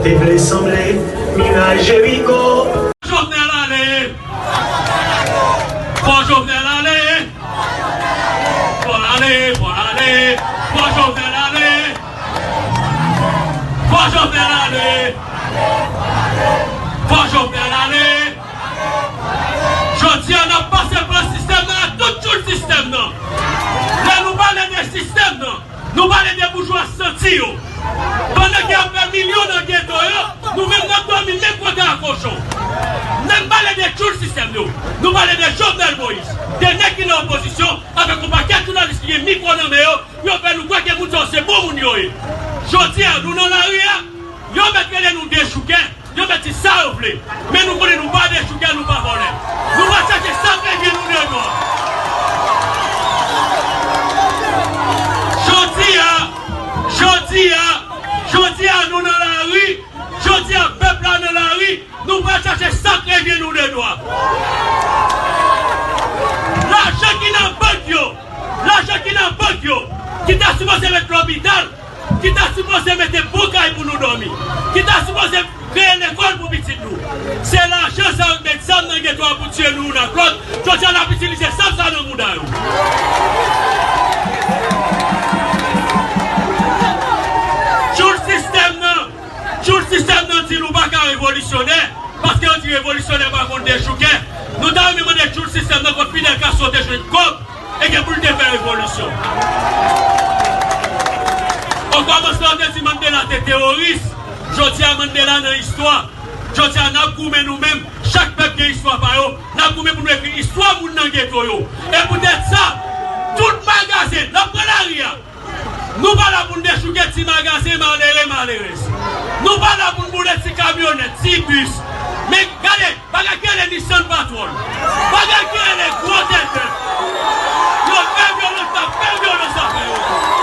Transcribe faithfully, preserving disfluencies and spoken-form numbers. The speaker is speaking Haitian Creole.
Te vle sanble miray Jeriko. Jovenel ale! Fò Jovenel ale! Fò l ale, fò l ale! Fò Jovenel ale! Fò Jovenel ale! Fò Jovenel ale! Jodi a, n ap pase pran sistèm nan ak tout tchoul sistèm nan. Lè nou pale de sistèm nan, nou pale de boujwa santi yo. Pandan ke y ap fè milyon nan geto yo, nou menm n ap dòmi menm kote a kochon. Lè n pale de tchoul sistèm yo, nou pale de Jovenel Moïse, de nèg ki nan opozisyon, avèk yon pakèt jounalis ki gen mikwo nan men yo, pou yo fè nou kwè ke moun sa yo se bon moun yo ye. Jodi a, nou nan lari a, yo mèt rele nou dechouke, yo mèt di sa yo vle. Men nou konnen nou pa dechouke, nou pa vòlè. Nou pral chache sa k revyen nou de dwa. Jodi a, jodi a, jodi a, nou nan lari. Jodi a, pèp la nan lari. Nou pral chache sa k revyen nou de dwa. Lajan ki nan bank yo, lajan ki nan bank yo, ki ta sipoze met lopital, ki ta sipoze mete bon kay pou nou dòmi, ki ta sipoze kreye lekòl pou pitit nou. Se lajan sa yo k met zam nan geto a pou tiye nou youn ak lòt. Jodi a, n ap itilize zam sa nan mouda yo. Tchoul sistèm nan, tchoul sistèm nan di nou pa ka revolisyonè, paske yo di revolisyonè pa konn dechouke. Nou ta renmen mande tchoul sistèm nan kot Fidel Castro te jwenn kòb e gen pou l te fè revolisyon. Okòmansman, yo te di Mandela te teworis. Jodi a, Mandela nan istwa. Jodi a, n ap goumen nou menm. Chak pèp gen istwa pa yo. N ap goumen pou nou ekri istwa moun nan geto yo. E poutèt sa, tout magazen, n ap pran lari a. Nou pa la pou n dechouke ti magazen malere, malerèz. Nou pa la pou n boule ti kamyonèt, ti bis. Men gade, bagay ki rele Nissan Patrol. Bagay ki rele gwo tèt bèf. Yo fè vyolans, n ap fè vyolans avè yo.